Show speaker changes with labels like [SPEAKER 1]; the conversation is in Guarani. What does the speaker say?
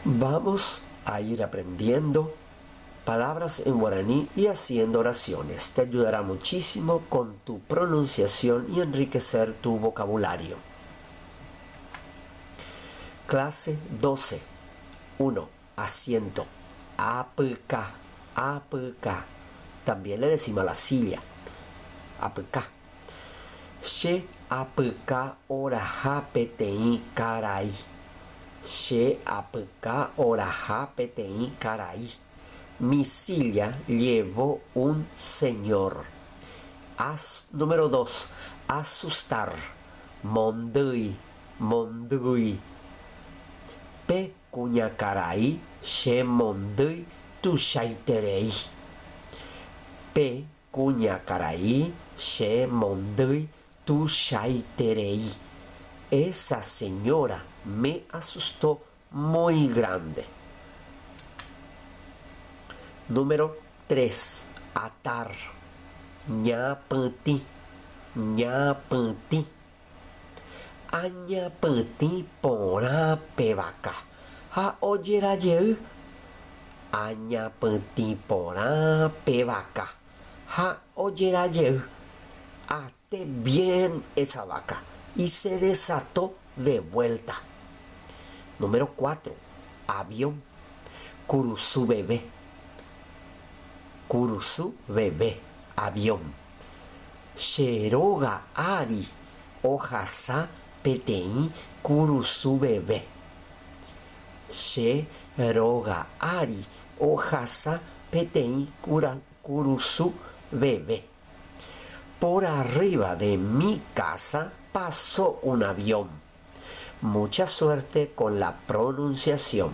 [SPEAKER 1] Vamos a ir aprendiendo palabras en guaraní y haciendo oraciones. Te ayudará muchísimo con tu pronunciación y enriquecer tu vocabulario. Clase 12. 1. Asiento. Apyka. Apyka. También le decimos a la silla. Apyka. Che apyka oraha peteĩ karai. Che apyka oraha peteĩ karai. Mi silla llevó un señor. As, número 2. Asustar. Mondýi. Mondýi. Pe kuñakarai che mondýi tuichaiterei. Pe kuñakarai che mondýi tuichaiterei. Esa señora me asustó muy grande. Número 3. Atar. Ñapytĩ. Ñapytĩ. Añapytĩ porã pe vaka ha ojera jey. Añapytĩ porã pe vaka ha ojera jey. Até bien esa vaca y se desató de vuelta. Número 4. Avión. Kurusu veve. Kurusu veve. Avión. Che róga ári ohasa peteĩ kurusu veve. Che róga ári ohasa peteĩ kurusu veve. Por arriba de mi casa pasó un avión. Mucha suerte con la pronunciación.